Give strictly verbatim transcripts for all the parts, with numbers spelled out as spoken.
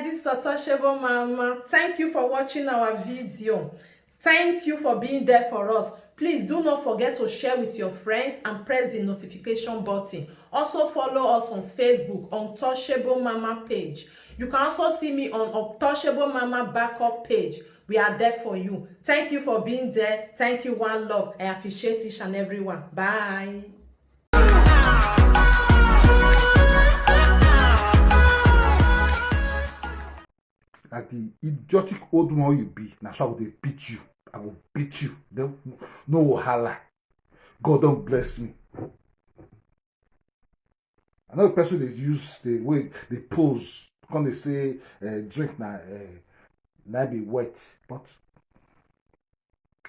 This is Untouchable Mama. Thank you for watching our video. Thank you for being there for us. Please do not forget to share with your friends and press the notification button. Also follow us on Facebook, Untouchable Mama page. You can also see me on Untouchable Mama backup page. We are there for you. Thank you for being there. Thank you, one love. I appreciate each and every one. Bye. Like the idiotic old woman you be, na so I go dey beat you. I go beat you. Then no wahala. God don bless me. I know the person dey use the way they pose, come dey say uh, drink na uh, na be wet, but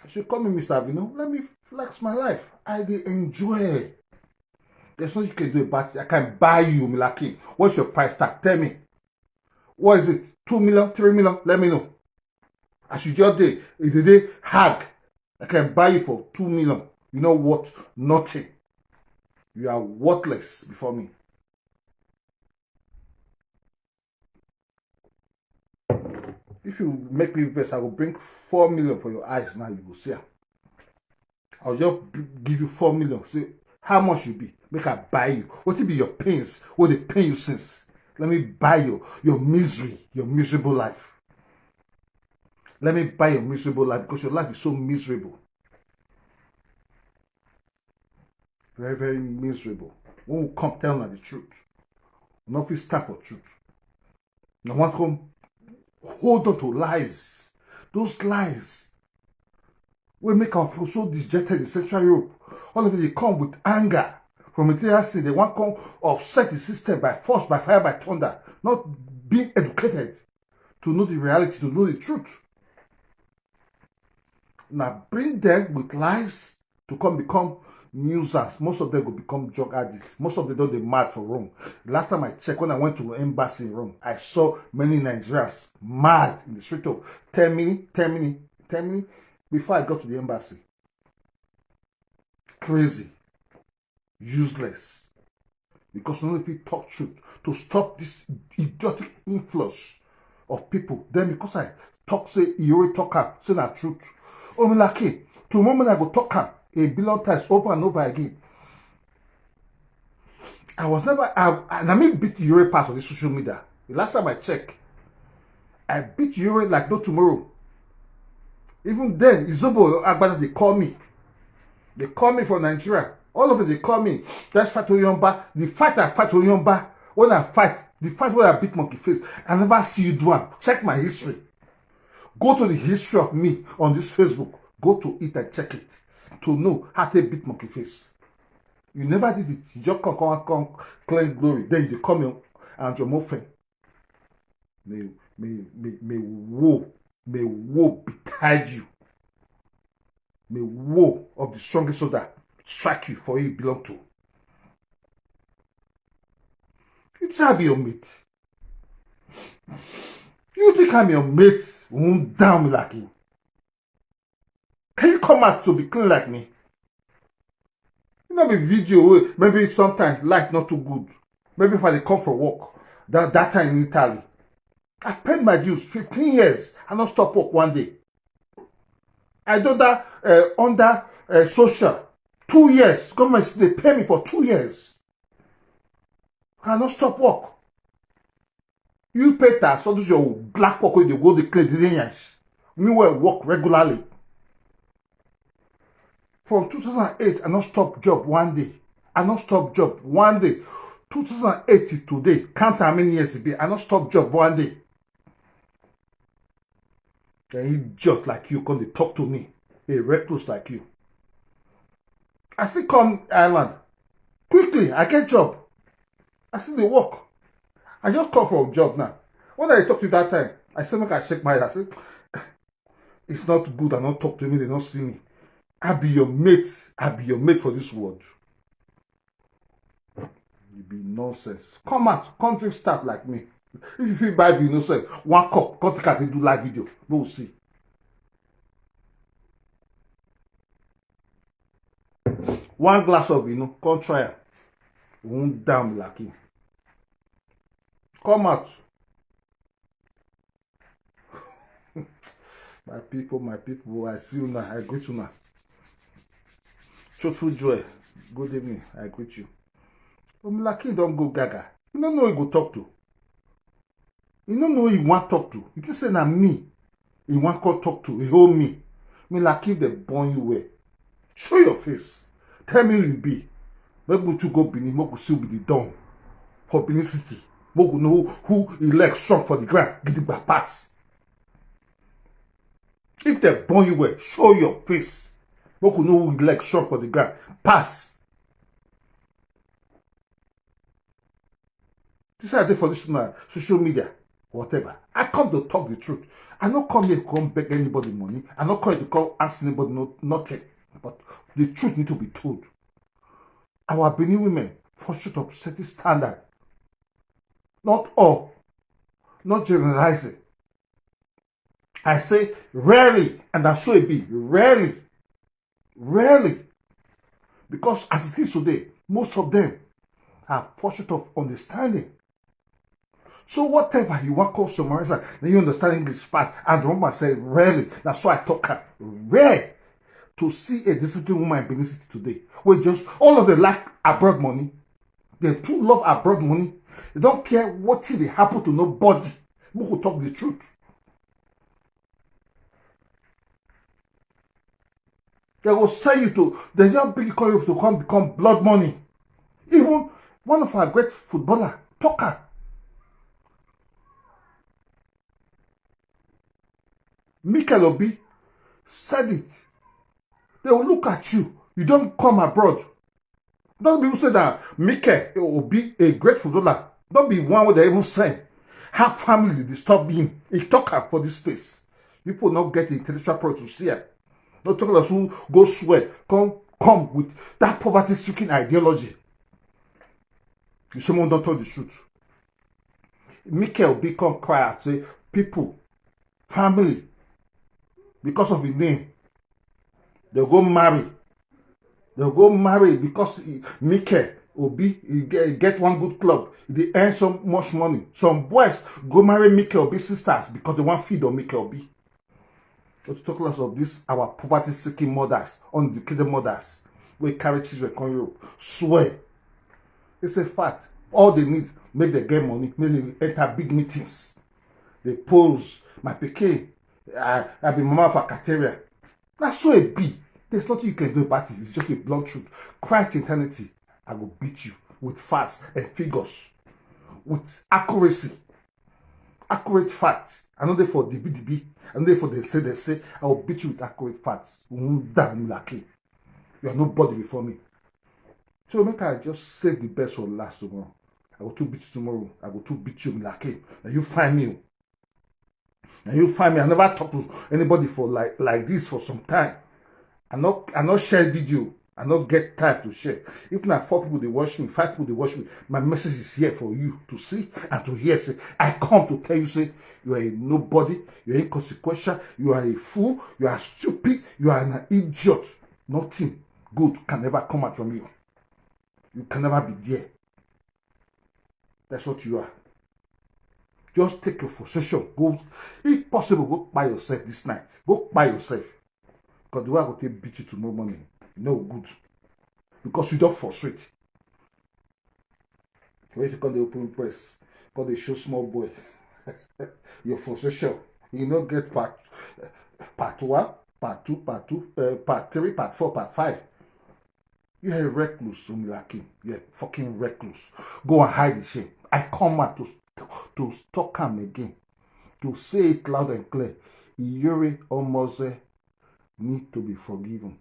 she call me Mister Avino. Let me flex my life. I dey enjoy. There's nothing you can do about it. I can buy you, Milaki. What's your price tag? Tell me. What is it? Two million, three million? Let me know. As you just dey, if they dey hag, I can buy you for two million. You know what? Nothing. You are worthless before me. If you make me vex, I will bring four million for your eyes now. You will see. I'll just give you four million. Say how much you be. Make I buy you. What be your pains? What they pain you since? Let me buy you your misery, your miserable life. Let me buy your miserable life because your life is so miserable. Very, very miserable. When we come tell them the truth, not fit stand for truth. Now want come hold on to lies. Those lies will make our people so dejected in Central Europe. All of them they come with anger from material sin. They want come upset the system by force, by fire, by thunder, not being educated to know the reality, to know the truth. Now bring them with lies to come become musers. Most of them will become drug addicts. Most of them don't they mad for Rome. Last time I checked, when I went to embassy in Rome, I saw many Nigerians mad in the street of Termini, Termini, Termini. Before I got to the embassy, crazy, useless. Because none of people talk truth to stop this idiotic influx of people. Then because I talk say you already talk am, say na truth. Omilake, tomorrow morning I go talk am a billion times over and over again. I was never I, I, na me beat Yore pass on this social media. The last time I check, I beat Yore like no tomorrow. Even then, Izobo Agbada they call me. They call me from Nigeria. All of it they call me. That's fight Oyomba. The fight I fight Oyomba. When I fight, the fight where I beat Monkey Face, I never see you do am. Check my history. Go to the history of me on this Facebook. Go to it and check it to know how they beat Monkey Face. You never did it. You just come, come, come claim glory. Then you come in and your mouth. May, may, may, may woe, may woe betide you. May woe of the strongest soldier strike you for where you belong to. You try be your mate. You think I'm your mate? Won't down me like you. Can you come out to be clean like me? You know, be video wey maybe sometimes light not too good. Maybe if I dey come for work, that, that time in Italy, I paid my dues, fifteen years. I not stop work one day. I do that uh, under uh, social. Two years. Government still dey pay me for two years. I not stop work. You pay tax, all this your black work wey dey go dey clean, dey dey yansh. Me wey work regularly. From two thousand eight, I not stop job one day. I not stop job one day. Two thousand eight to today, count how many years it be. I not stop job one day. An idiot like you come dey talk to me, a recluse like you. I still come island. Quickly, I get job. I still dey work. I just come from job now. When I talk to you that time, I say make I shake my head. I say, it's not good. I don't talk to me. They don't see me. I be your mate. I be your mate for this world. You be nonsense. Come out. Come drink start like me. If you feel bad, you know, say one cup. Come take out and do live video. No see. One glass of you know, come try am. Won't damn like him. Come out. My people, my people, I see you now. I greet you now. Truthful Joy, good evening. I greet you. Omilaki don go gaga. You no know who he go talk to. You no know who he wan talk to. You think say na me he wan come talk to? He hold me. Me like if dem born you well. Show your face. Tell me who you be. Make we two go Benin, make we see who be the don for Benin City. Make we know who e leg strong for the ground, gidigba pass. If dem born you well, show your face. Make we know who e leg strong for the ground pass. This I dey for this na social media, whatever. I come to talk the truth. I no come here to come beg anybody money. I no come here to come ask anybody no, nothing. But the truth need to be told. Our Benin women fall short of setting standard. Not all. Not generalizing. I say rarely, and that's so it be. Rarely. Rarely. Because as it is today, most of them are fall short of understanding. So whatever you want call summarize am, then you understand English fast. And remember, I say rarely. That's why I talk am. Rare to see a disciplined woman in Benin City today. We just, all of them like abroad money. They too love abroad money. They don't care what thing dey happen to nobody. Who go talk the truth? They go send you to, they just bring you come to come become blood money. Even one of our great footballer, talker, Mikel Obi, said it. They will look at you. You don't come abroad. Don't be say that Mikel Obi, a great footballer, don't be one wey they even send. Her family dey disturb him. He talk am for this space. People not get the intellectual power to see am. No talk about who go swear, come come with that poverty-stricken ideology. You someone don't tell the truth. Mikel Obi come cry out say people, family, because of his name, they go marry. They go marry because he, Mikel Obi, he get, get one good club. He dey earn so much money. Some boys go marry Mikel Obi sisters because they want feed on Mikel Obi. But to talk less of this, our poverty-stricken mothers, uneducated mothers, wey carry children come Europe, swear. It's a fact. All they need, make they get money, make they enter big meetings. They pose, my pikin, I, I be mama for Kateria. That's so it be. There's nothing you can do about it. It's just a blunt truth. Cry to eternity. I go beat you with facts and figures, with accuracy, accurate facts. I know they for D B D B. I know they for they say they say. I will beat you with accurate facts. You won't damn lucky. You are nobody before me. So make I just save the best for last tomorrow. I go too beat you tomorrow. I go too beat you lucky. Now you find me. Now you find me. I never talk to anybody for like like this for some time. I not I not share video. I not get time to share. If not four people they watch me, five people they watch me, my message is here for you to see and to hear. Say I come to tell you, say you are a nobody, you are inconsequential, you are a fool, you are stupid, you are an idiot. Nothing good can ever come out from you. You can never be there. That's what you are. Just take your frustration. Go, if possible, go buy yourself this night. Go buy yourself. Because the way I go take beat you tomorrow morning, no good. Because you don't frustrate. When you come the open press, come the show small boy. Your frustration. You no get part part one, part two, part two, uh, part three, part four, part five. You are a recluse, Omilaki. You are fucking recluse. Go and hide the shame. I come out to to talk am again, to say it loud and clear. Iyore Omoze need to be forgiven.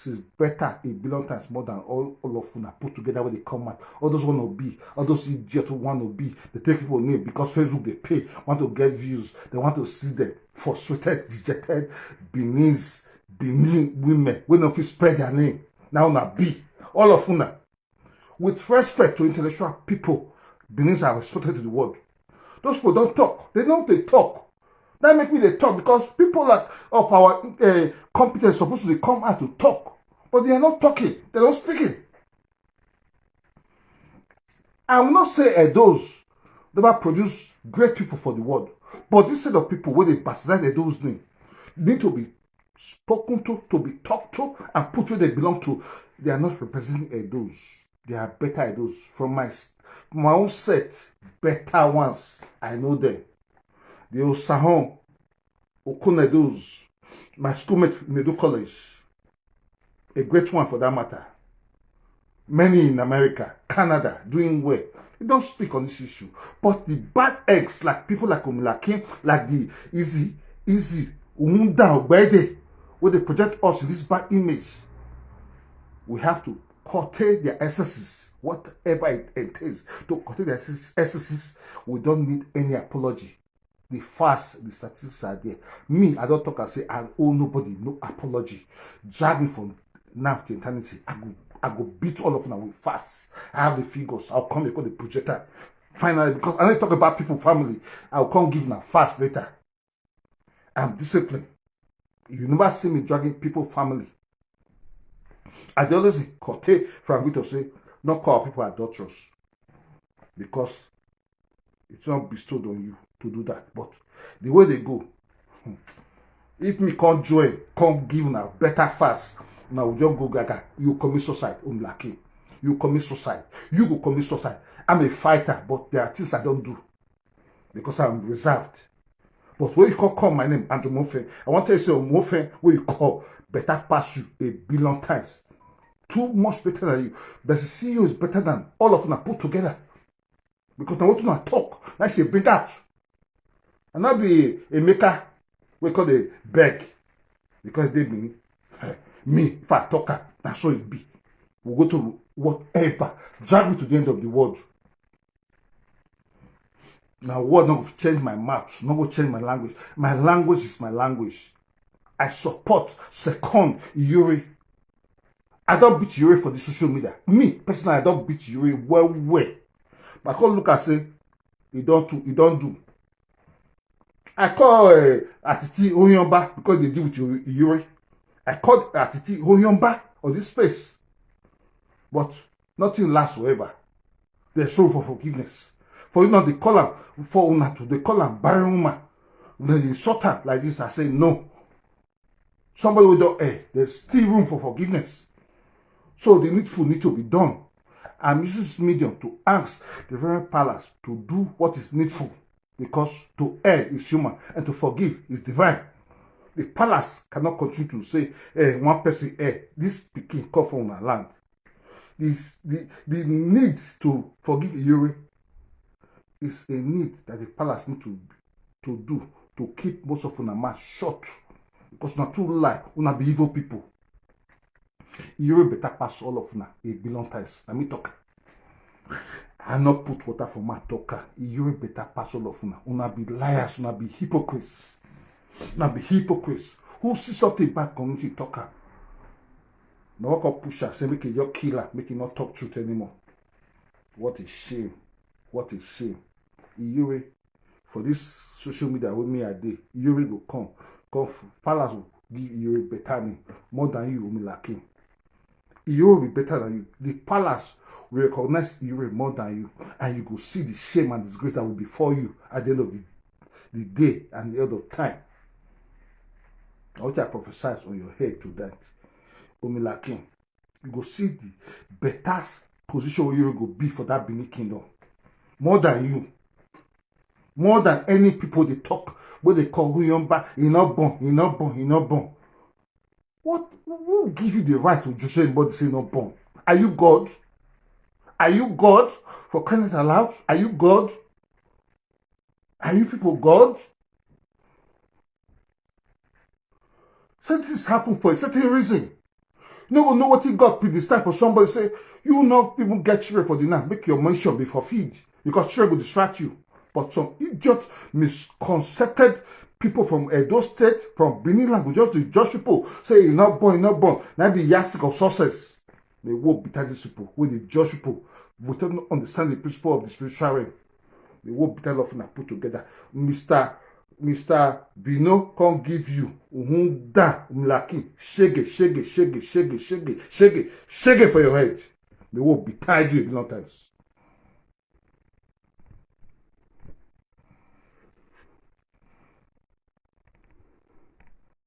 She's better a billion times more than all, all of una put together when they come out. All those want to be, all those idiots who want to be, they take people name because Facebook they pay, want to get views, they want to see them frustrated, dejected, Benin's, Benin women, we no fit spell their name. Now una be, all of una, with respect to intellectual people, Benin's are respected to the world. Those people don't talk. They don't they talk. That make me they talk because people like of our uh, competence supposed to come out to talk, but they are not talking. They don't speaking. I will not say Edos never produce great people for the world, but this set of people where they bastardize Edo's name, need to be spoken to, to be talked to, and put where they belong to. They are not representing Edos. They are better Edos. From my s- from my own set, better ones. I know them. The Osahon, Okun Edos, my schoolmate in Edo College, a great one for that matter. Many in America, Canada, doing well. They don't speak on this issue. But the bad eggs, like people like Omilaki, like the Easy, Easy, Umunda, Ogbede, where they project us in this bad image, we have to curtail their excesses, whatever it entails to curtail their excess- excesses. We don't need any apology. The facts, the statistics are there. Me, I don't talk and say I owe nobody no apology. Drag me from now to eternity. I go, I go beat all of them with facts. I have the figures. I'll come, they call the projector. Finally, because I don't talk about people family, I'll come give them facts later. I'm disciplined. You never see me dragging people family. I dey always curtail from Victor say, not call people adulterous, because it's not bestowed on you to do that. But the way they go, hmm, if me can't join, can't give una better fast, now we just go gaga. You commit suicide, Omilaki. You commit suicide. You go commit suicide. I'm a fighter, but there are things I don't do because I'm reserved. But when you call, call my name, Andrew Mofe, I want to tell you, say, Mofe, where you call, better pass you a billion times. Too much better than you. But the C E O is better than all of them put together. Because now what you talk, I say bring out. And not be a maker, we call the beg. Because they mean, eh, me, if I talk, that's so it be. We'll go to whatever. Drag me to the end of the world. Now, word not go change my mouth, not go change my language. My language is my language. I support, second Yuri. I don't beat Yuri for the social media. Me, personally, I don't beat Yuri well, well. But I can't look and say, he don't do, he don't do. I call uh, Atiti Oyomba because they deal with Yuri. I called Atiti Oyomba on this space. But nothing lasts forever. There's room for forgiveness. For you know, they call him, for una to, they call him barren woman. Then they insult her like this. I say, no. Somebody will don't err. There's still room for forgiveness. So the needful need to be done. I'm using this medium to ask the Reverend Palace to do what is needful, because to err is human and to forgive is divine. The palace cannot continue to say, eh, one person, eh, this pikin come from our land. This, the, the need to forgive Iyore is a need that the palace need to, to do to keep most of una mouth shut, because una too lie, una be evil people. Iyore better pass all of una a billion times. Let me talk. I not put water for my talker. Iyore better pass all of una. Una be liars, una be hypocrites. Una be hypocrites. Who see something bad community talker? Now I can push her, say make it your killer, make it not talk truth anymore. What a shame. What a shame. Iyore, for this social media with me a day, Iyore go come. Come, palace will give Iyore better name more than you, Omilaki. Iyore will be better than you. The palace will recognize Iyore more than you, and you go see the shame and disgrace that will befall you at the end of the, the day and the end of time. I want to prophesy on your head to that, Omilaki. You go see the better position where you go be for that Benin kingdom. More than you. More than any people they talk, where they call Huyomba, he not born, he not born, he not born. What, who give you the right to judge anybody say not born? Are you God? Are you God? For crying out loud, are you God? Are you people God? Certain things happen for a certain reason. You no go know what God put this time for somebody say, you no even get children for the night, make your mention be fulfilled, because children go distract you. But some idiot, misconcepted people from Edo State, from Benin land, go just dey judge people, say you not born, you not born. Now be yardstick of success. May woe betide these people wey dey judge people without not understand the principle of the spiritual realm. May woe betide all of una put together. Mister Mister Bino come give you Uhunda Mlaki. Shege, shege, shege, shege, shege, shege, shege for your head. May woe betide you a billion times.